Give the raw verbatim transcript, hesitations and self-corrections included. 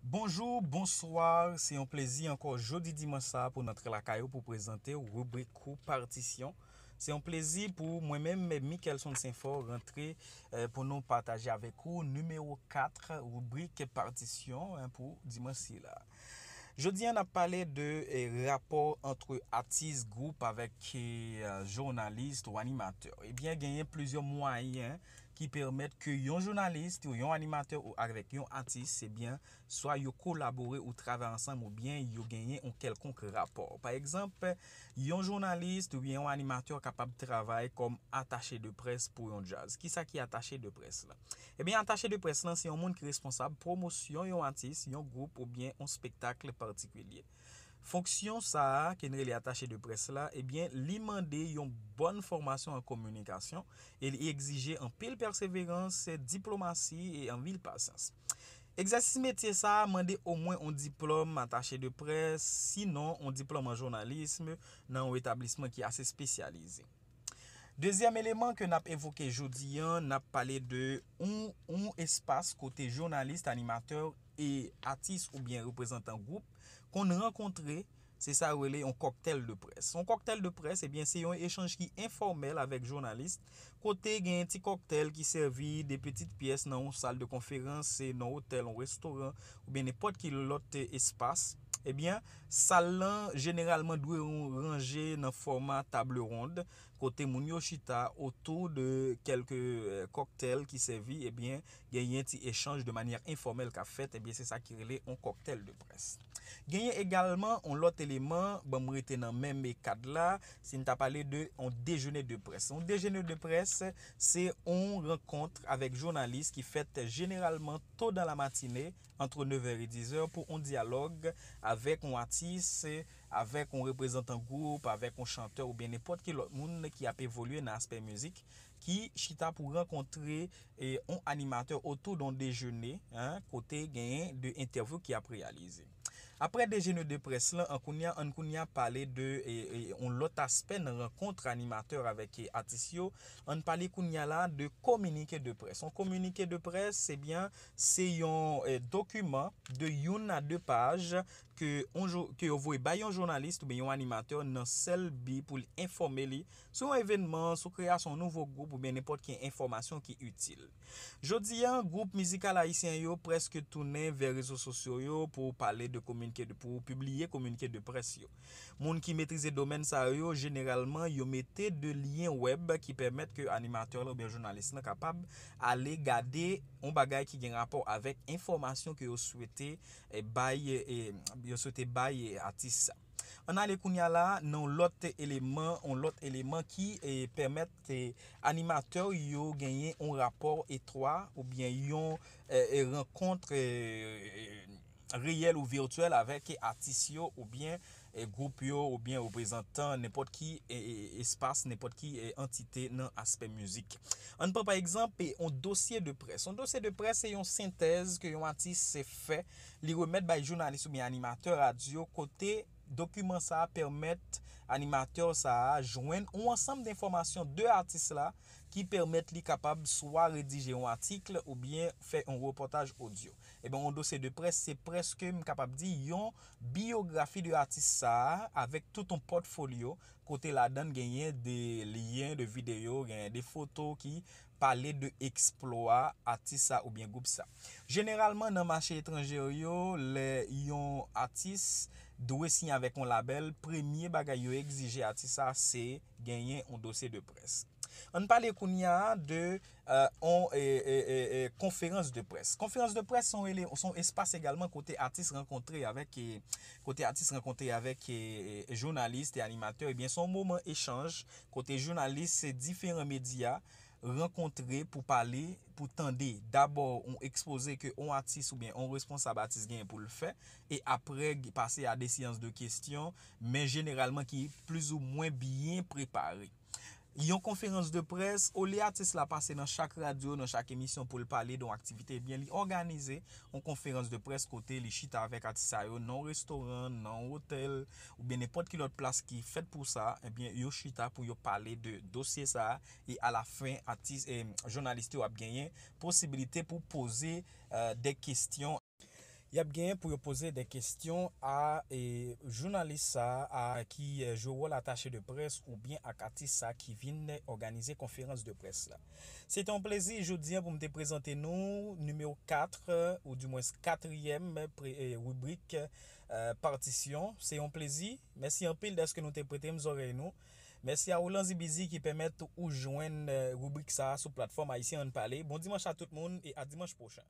Bonjou, bonswa, se yon plezi ankò jodi dimanch sa a pou n antre lakay ou pou prezante w ribrik ou Patisyon. Se yon plezi pou mwen menm, Mickelson Senfò, rantre eh, pou nou pataje avèk ou nimewo kat ribrik Patisyon eh, pou dimanch sila. Jodi a, n ap pale de eh, rapò ant atis, gwoup avèk eh, jounalis ou animatè. Ebyen, genyen plizyè mwayen ki pèmèt ke yon jounalis ou yon animatè ou avèk yon atis, ebyen, swa yo kolabore ou travay ansanm oubyen yo genyen yon kèlkonk rapò. Pa egzanp, yon jounalis oubyen yon animatè kapab travay kòm atache de près pou yon djaz. Kisa ki atache de près la? Ebyen, atache de près lan se yon moun ki responsab pwomosyon yon atis, yon gwoup oubyen yon espektak patikilye. Fonksyon sa a, ke n rele atache de près la, ebyen, li mande yon bòn fòmasyon an kominikasyon e li egzije anpil pèseverans, diplomasi e anpil pasyans. Egzèsis metye sa a mande omwen yon diplòm atache de près, sinon yon diplòm an jounalis nan yon etablisman ki ase espesyalize. Dezyèm eleman ke n ap evoke jodi a, n ap pale de yon, yon espas kote jounalis, animatè e atis oubyen reprezantan gwoup konn rankontre, se sa yo rele yon kòktèl de près. Yon kòktèl de près, ebyen, se yon echanj ki enfòmèl avèk jounalis, kote gen ti kòktèl ki sèvi de pitit pyès nan yon sal de konferans, se nan otèl, yon restoran, oubyen nenpòt ki lòt espas. Ebyen, sal lan jeneralman dwe ranje nan fòma table ronde, kote moun yo chita otou de kèlke eh, kòktèl ki sèvi, ebyen, genyen ti echanj de manyè enfòmèl k ap fèt, ebyen, se sa ki rele yon kòktèl de près. Genyen egalman yon lòt eleman, ban m rete nan menm kad la, si n ta pale de yon dejene de près. Yon dejene de près, se yon rankont avèk jounalis ki fèt jeneralman to dan la matine, entre neuf heures et dix heures, pou yon dyalòg avèk yon atis, avèk yon reprezantan gwoup, avèk yon chantè oubyen nenpòt ki lòt moun ki ap evolye nan aspè mizik, ki chita pou rankontre eh, yon animatè otou de yon dejene, hein, kote genyen de entèvyou ki ap reyalize. Apre dejene de près lan, an kounye a, ann kounye a pale de eh, eh, yon lòt aspè nan rankont animatè avèk eh, atis yo. Ann pale kounye a la de kominike de près. Yon kominike de près, ebyen, se yon eh, dokiman de youn a de paj ke, yon jou, ke yo voye bay yon jounalis oubyen yon animatè nan sèl bi pou l enfòme li sou yon evènman, sou kreyasyon yon nouvo gwoup oubyen nenpòt ki enfòmasyon ki itil. Jodi a, gwoup mizikal ayisyen yo prèske tounen vè rezo sosyo yo pou pale de kominike de, pou pibliye kominike de près yo. Moun ki metrize domèn sa yo, jeneralman, yo mete de lyen wèb ki pèmèt ke animatè la oubyen jounalis lan kapab ale gade yon bagay ki gen rapò avèk enfòmasyon ke yo swete eh, bay, eh, yo swete bay eh, atis sa. Ann ale kounye a la nan yon lòt eleman, yon lòt eleman ki eh, pèmèt eh, animatè yo genyen yon rapò etwa oubyen yon eh, eh, rankont eh, reyèl ou vityèl avèk atis yo oubyen eh, gwoup yo oubyen reprezantan nenpòt ki eh, eh, espas, nenpòt ki eh, antite nan aspè mizik. Ann pran pa egzanp eh, yon dosye de près. Yon dosye de près se yon sentèz ke yon atis fè, li remèt bay jounalis oubyen animatè radyo kote dokiman sa a pèmèt animatè sa a jwenn yon ansanm de enfòmasyon de atis la ki pèmèt li kapab swa redije yon atik oubyen fè yon repòtaj odyo. Ebyen, yon dosye de près, se prèske, m kapab di, yon biyografi de atis sa a avèk tout yon pòtfolyo kote ladan l genyen de lyen, de videyo, genyen de foto ki pale de eksplwa atis sa oubyen gwoup sa. Jeneralman, nan mache etranje yo, lè yon atis dwe siyen avèk yon labèl, premye bagay yo egzije atis sa, se genyen yon dosye de près. Ann pale kounye a de eh, on eh, eh, eh, eh, konferans de près. Konferans de près se yon, ele- se yon espas egalman kote atis rankontre avèk eh, kote atis rankontre avèk eh, eh, jounalis e animatè. Ebyen, se yon moman echanj kote jounalis diferan medya rankontre pou pale, pou tande dabò yon ekspoze ke yon atis oubyen yon responsab atis genyen pou l fè, e apre pase a de seyans de kesyon, men jeneralman ki plizoumwen byen prepare. Yon konferans de près, olye atis la pase nan chak radyo, nan chak emisyon pou l pale de yon aktivite, ebyen, li òganize yon konferans de près kote li chita avèk atis sa yo nan yon restoran, nan yon otèl, oubyen nenpòt ki lòt plas ki fèt pou sa, ebyen, yo chita pou yo pale de dosye sa a, e alafen, atis, e jounalis yo ap genyen posibilite pou poze eh, de kesyon. Y ap genyen pou yo poze de kesyon a e, jounalis sa a ki e, jwe wòl atache de près oubyen ak atis sa a ki vin òganize konferans de près la. Se te yon plezi jodi a pou m te prezante nou nimewo kat, oudimwens katriyèm pre- e, ribrik e, Patisyon. Se yon plezi. Mèsi anpil dèske nou te prete m zòrèy nou. Mèsi a Roland Zibizi ki pèmèt ou jwenn e, ribrik sa a sou platfòm Ayisyen Ann Pale. Bon dimanch a tout moun e a dimanch pwochen.